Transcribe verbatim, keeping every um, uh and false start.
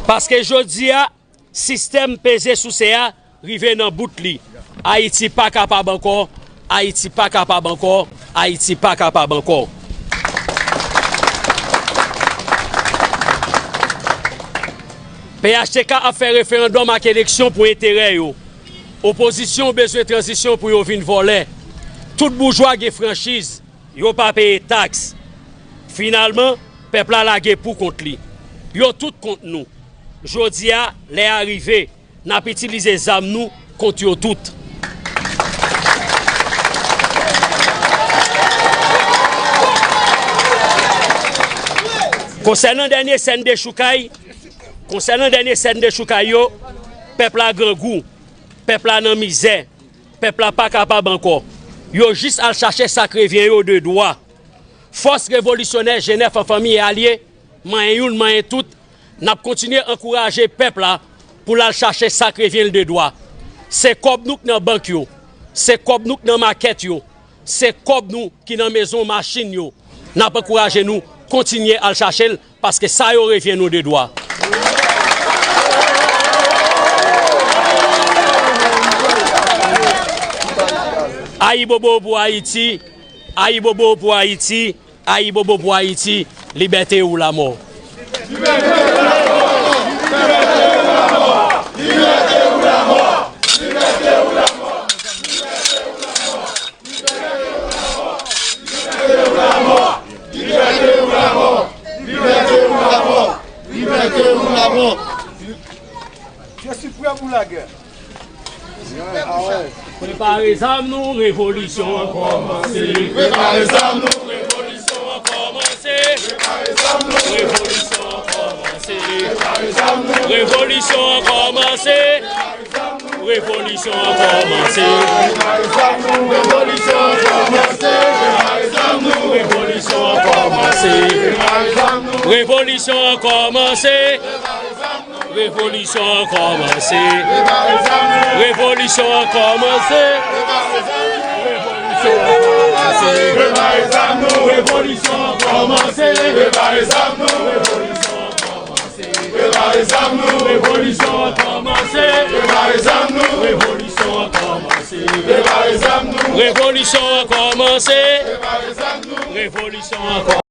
Paske jodi a, sistèm peze souse a rive nan bout li. Ayiti pa kapab ankò, Ayiti pa kapab ankò, Ayiti pa kapab ankò. P H T K ap fè referandòm ak eleksyon pou enterè yo. Opozisyon bezwen tranzisyon pou yo vin vòlè. Tout boujwa gen franchiz, yo pa peye taks. Finalman, pèp la lage pou kont li. Yo tout kont nou. Jodi a, lè a rive, n ap itilize zam nou kont yo tout. Konsènan dènye sèn dechoukay, konsènan dènye sèn dechoukay yo, pèp la grangou, pèp la nan mizè, pèp la pa kapab ankò. Yo jis al chache sa k revyen yo de dwa. Fòs revolisyonè Jenèf an fanmi e alye, manyen youn, manyen tout, n ap kontinye ankouraje pèp la pou l al chache sa k revyen l de dwa. Se kòb nou k nan bank yo, se kòb nou k nan makèt yo, se kòb nou ki nan mezon machin yo. N ap ankouraje nou kontinye al chache l, paske sa yo revyen nou de dwa. Ayibobo pou Ayiti, ayibobo pou Ayiti, ayibobo pou Ayiti, libète ou lamò. Libète ou lamò! Libète ou lamò! Libète ou lamò! Je suis prêt pour la guerre. Prepare zam nou, revolisyon an kòmanse. Prepare zam nou, revolisyon an kòmanse. Prepare zam nou, revolisyon an kòmanse. Prepare zam nou, revolisyon an kòmanse. Revolisyon an kòmanse. Revolisyon an kòmanse. Revolisyon an kòmanse. Revolisyon an kòmanse. Revolisyon an kòmanse. Revolisyon an kòmanse. Revolisyon an kòmanse. Prepare zam nou, revolisyon an kòmanse. Prepare zam nou, revolisyon an kòmanse. Prepare zam nou, revolisyon an kòmanse. Prepare zam nou, revolisyon an kòmanse. Prepare zam nou, revolisyon an kòmanse. Prepare zam nou, revolisyon an kòmanse.